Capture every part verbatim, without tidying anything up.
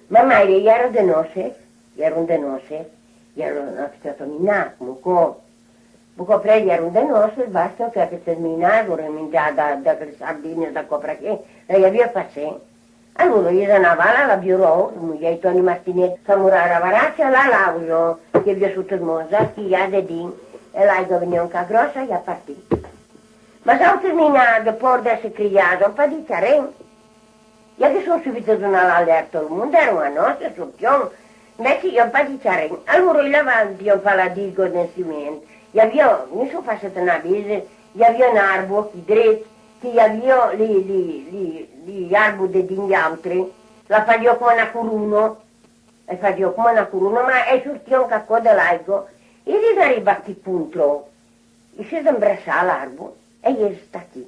Ma maire i èra de nòces, i èran de nòces, i èran a festa minada, coma aquò. Bon, après i èran de nòces, basta que aquestes minats auren minjat da, d'aqueles sardinas, d'aquò, per aquí, e i aviá pas cent. Alora, i anava a la, la Biuròu, la mulher Toni Martinet, s'amorava a Baracha, la Lauso, que i aviá sotas mosas, que i a dedins, e l'aiga veniá un cap gròssa, i a partit. Mas autres minats, de paur d'èsser criats, an pas dit arren. I aguèsson subit donat l'alèrta al monde, èran a nòces, sortián. Mès i an pas dit arren. Alora, i lavant, i an fach la diga de ciment. I aviá, ne son fach anar véser, i aviá un arbo aquí dret, que i aviá li, li, li, li arbo dedins l'autre. La fasiá coma una corona. E fasiá coma una corona, ma e sortiá un cacò de l'aiga. E es arribat aquí contra. I s'es embraçat l'arbo, e i es estat aquí.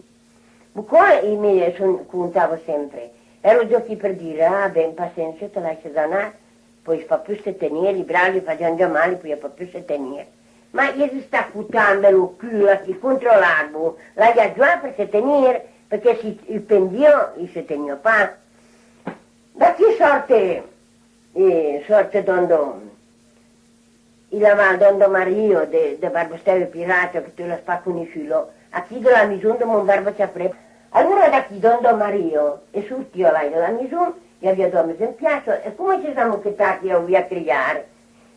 Bon, aquò, i me son, contava sempre. Èra jo aquí per dire, ah, ben, paciéncia, te laisses anar, pues pas pus se tenir, li braç li fasián ja mal, i podia pas pus se tenir. Ma i es estat cotar amb lo cul aquí contra l'arbo, l'ai ajudat per se tenir, perque si i pendia, i se teniá pas. D'aquí sòrte, e sòrte Dondo, i la val Dondo Mario de, de Barbastèu e Piracha, que tu l'as pas coneissuda, aquí de la maison de mon barba Chafré. Alora d'aquí Dondo Mario e sortiá lai de la maison, i aviá d'òmes en piaça, e coma s'es amoquetat, i aviá criar,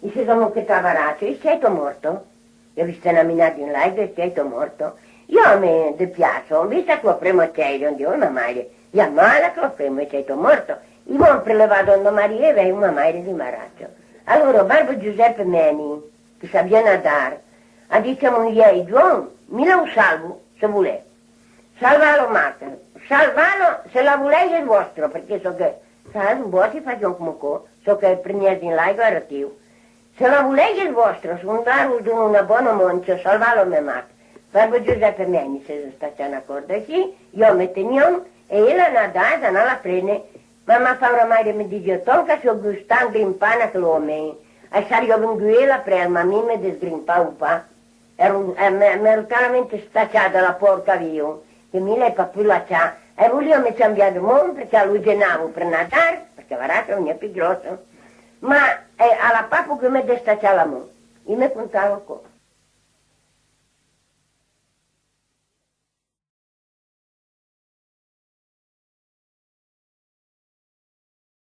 i s'es amoquetat a Baracha, e sièito mòrto. I a vist anar minar dins l'aiga e sièito mòrto. I òme de piaça, an vist aquela prema, chèiron, an dit, oi, ma maire, i a mal aquela prema, e sièito mòrto. I van prelevar Dondo Maria e vei ma maire dins Baracha. Alora, barba Giuseppe Meni, que sabiá nadar, a dit a mon ièi, Joan, mi lo salvo, se volètz. Salvatz-lo, maca, salvatz-lo, se la volètz es vòstra, perque çò que, sabes, un bòsc i fasián coma aquò, çò que preniás dins l'aiga èra teu. Se la volètz es vòstra, son dar vos dona una bòna moncha, salvatz-lo, me mac. Barba Giuseppe Meni s'es estachat una còrda aicí, i òme tenián, e ela nadar, es anar la prene. Ma ma paura maire me disiá, tant que siá gustant grimpar en aquel òme. Aissariá vengut ela après, ma mi me desgrimpau pas. Èra, eh, m'è-, m'èra talament estachada la paur qu'aviá, que mi l'ai pas pus lachar. E voliá me cambiar de mond, perque lo genava per nadar, perque Baracha veniá pus gròssa. Ma, eh, a la pas pogut me destachar la mond. I me contava aquò.